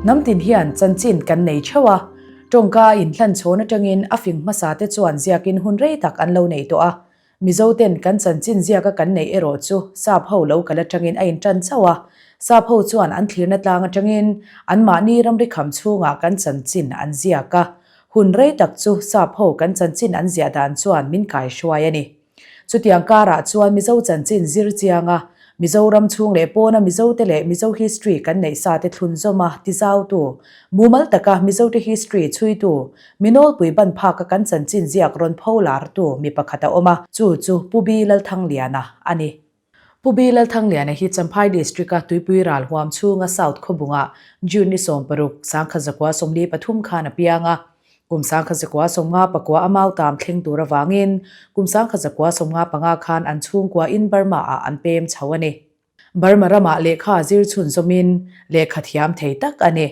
Hnam tin hian chanchin kan nei theuh a, tawngka inhlan chhawn atangin a fing hmasa te chuan ziakin hun rei tak an lo nei tawh a. Mizo ten kan chanchin ziaka kan neih erawh chu sap ho lo kal atangin a intan chauh a, sap ho chuan an thlirna tlang atangin anmahni ramri kham chhungah kan chanchin an ziak a, hun rei tak chu sap ho kan chanchin an ziah dan chuan min kaihruai a ni. Chutiang karah chuan Mizo chanchin zir chianga Mizoram chhung leh pawna Mizote leh Mizo history kan neih sa te thlun zawma tizautu, mumal taka Mizote history chhuitu, mi nawlpui ban phaka kan chanchin ziak rawn pho lartu mi pakhat a awm a, chu chu Pu B Lalthangliana a ni. Pu B Lalthangliana hi Champhai District-a Tuipui ral huam chhunga South khawbungah June ni 16, 1943 khan a piang a. Kum 1954 a mautam thleng tur avangin kum 1955 khan an chhungkua in Burma-ah an pem chho a ni. Burma ramah lehkha zir chhunzawmin lehkha thiam thei tak a ni.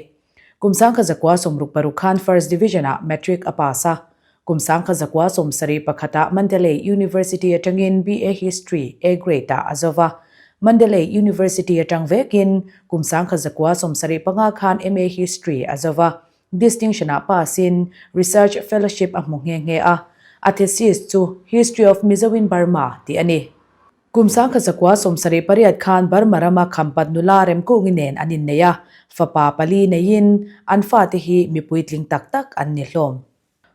Kum 1966 khan First Division-ah Matric a pass a. Kum 1971-ah Mandalay University atangin BA History A Grade-ah a zo va. Mandalay University atang vekin kum 1975 khan MA History a zo va. Distinction-ah pass-in Research Fellowship a hmu nghe nghe a, a thesis chu History of Mizo in Burma tih a ni. Kum 1978 khan Burma rama Khampat nula Remkungi nen an innei a, fapa pali neiin an fate hi mi puitling tak tak an ni hlawm.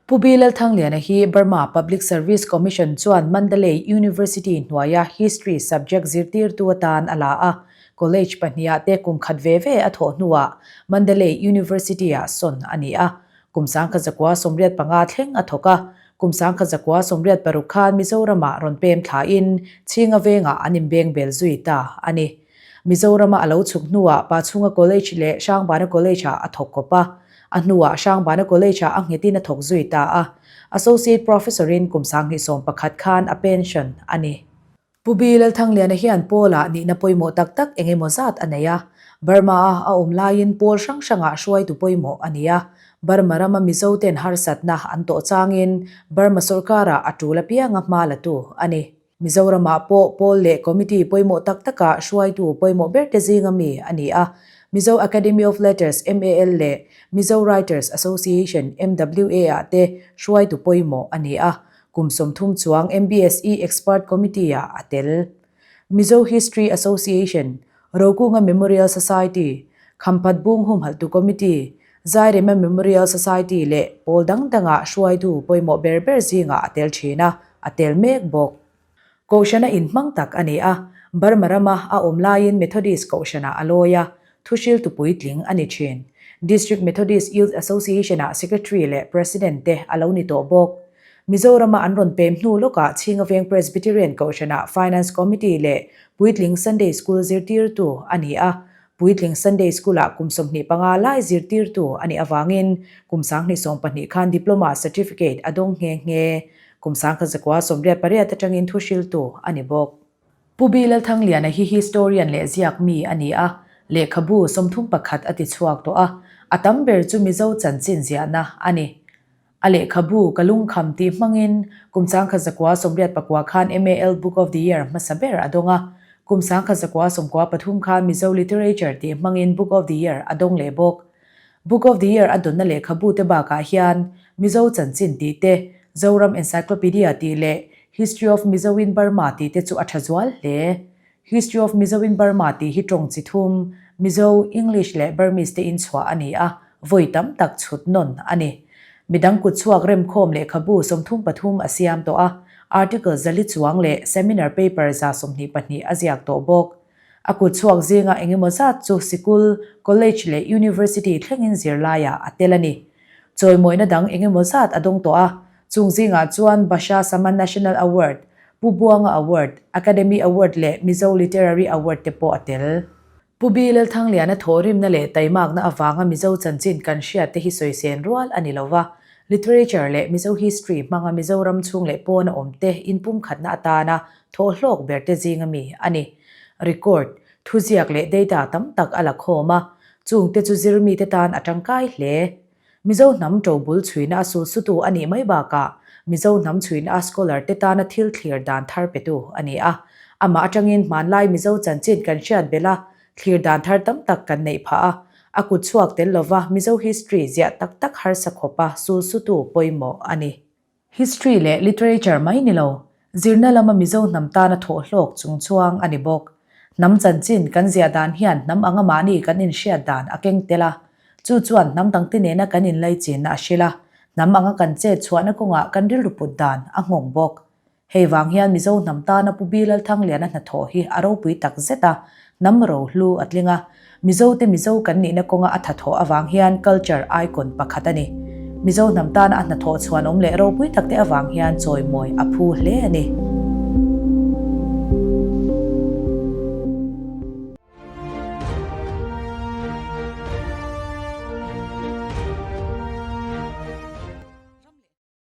Pu B. Lalthangliana hi Burma Public Service Commission chuan Mandalay University hnuaia History subject zirtirtu atan a la a, College pahniha te kum khat ve ve a thawh hnuah Mandalay University-ah sawn a ni a. Kum 1985 thleng a thawk a. Kum 1986 khan Mizoramah rawn pem thlain Chhinga vengah an inbeng bel zui ta a ni. Mizorama a lo chhuk hnuah Pachhunga College leh Hrangbana College-ah a thawk kawp a. A hnuah Hrangbana College-ah a nghetin a thawk zui ta a. Associate Professor-in kum 2011 khan a pension a ni. Pu B. Lalthangliana hian Paul-ah nihna pawimawh tak tak eng emaw zat a nei a. Burma-a a awm laiin Paul hrang hrangah hruaitu pawimawh a ni a. Burma rama Mizoten harsatna an tawh changin Burma sawrkarah a tul apianga hma latu a ni. Mizoramah pawh Paul leh Committee pawimawh tak taka hruaitu pawimawh berte zinga mi a ni a. Mizo Academy of Letters, MAL, leh Mizo Writers Association, MWA, ah te hruaitu pawimawh a ni a. Kum 30 chuang MBSE Expert Committee-ah a tel. Mizo History Association, Rokunga Memorial Society, Khamphat Bung Humhalhtu Committee, Zairema Memorial Society leh pawl dang dangah hruaitu pawimawh ber ber zingah a tel thin a, a tel mek bawk. Kohhrana inhmang tak a ni a, Burma rama a awm laiin Methodist kohhranah a lawi a, thuhriltu puitling a ni thin. District Methodist Youth Association-ah Secretary leh President te a lo ni tawh bawk. Mizorama an rawn pem hnu lawkah Chhinga Veng Presbyterian Kohhranah Finance Committee leh Puitling Sunday School zirtirtu a ni a, Puitling Sunday School-ah kum 25 lai zirtirtu a nih avangin kum 2012 khan Diploma Certificate a dawng nghe nghe. Kum 1988 atangin thuhriltu a ni bawk. Pu B. Lalthangliana hi historian leh ziak mi a ni a, lehkhabu 31 a ti chhuak tawh a, a tam ber chu Mizo chanchin ziahna a ni. A lehkhabu Ka Lungkham tih hmangin kum 1989 khan MAL Book of the Year hmasa ber a dawng a, kum 1993 khan Mizo Literature tih hmangin Book of the Year a dawng leh bawk. Book of the Year a dawnna lehkhabu te bakah hian Mizo Chanchin tih te, Zoram Encyclopedia tih leh History of Mizo in Burma tih te chu a tha zual hle. History of Mizo in Burma tih hi tawng chi thum, Mizo, English leh Burmese te in chhuah a ni a, vawi tam tak chhut nawn a ni. Midang kut chhuak remkhawm lehkhabu 33 a siam tawh a, article zali chuang leh seminar paper 122 a ziak tawh bawk. A kut chhuak zinga eng emaw zat chu sikul, college leh university thlengin zirlaiah a tel a ni. Chawimawina dang eng emaw zat a dawng tawh a, chung zingah chuan Basha Saman National Award, Pu Buanga Award, Academy Award leh Mizo Literary Award te pawh a tel. Pu B. Lalthangliana thawhrimna leh taimakna avanga Mizo chanchin kan hriat te hi sawisên rual a ni lo va, literature leh Mizo history hmanga Mizoram chhung leh pawna awmte inpumkhatna atana thawhhlawk berte zinga mi a ni. Record, thuziak leh data tam tak a la khawm a, chungte chu zirmite tan a tangkai hle. Mizo hnam ṭobul chhuina a sulsutu a nih mai bakah Mizo hnam chhuina a scholar te tana thil thlir dan thar petu a ni a. Amah atangin hmanlai Mizo chanchin kan hriat belh a, thlir dan thar tam tak kan neih phah a. A kut chhuak tel lova Mizo history ziah tak tak harsa khawpa sulsutu pawimawh a ni. History leh literature mai ni lo, zirna lama Mizo hnam tana thawh hlawk chung chuang a ni bawk. Hnam chanchin kan ziah dan hian hnam anga mahni kan inhriat dan a keng tel a, chu chuan hnam dangte nena kan inlaichinna a hrilh a, hnam anga kan chet chhuahna kawngah kan rilru put dan a nghawng bawk. Hei vang hian Mizo hnam tana Pu Bi Lalthangliana hnathawh hi a ropui tak zet a, hnam rohlu a tling a. Mizote Mizo kan nihna kawnga a thathawh avang hian culture icon pakhat a ni. Mizo hnam tana a hnathawh chhuanawm leh ropui takte avang hian chawimawi a phu hle a ni.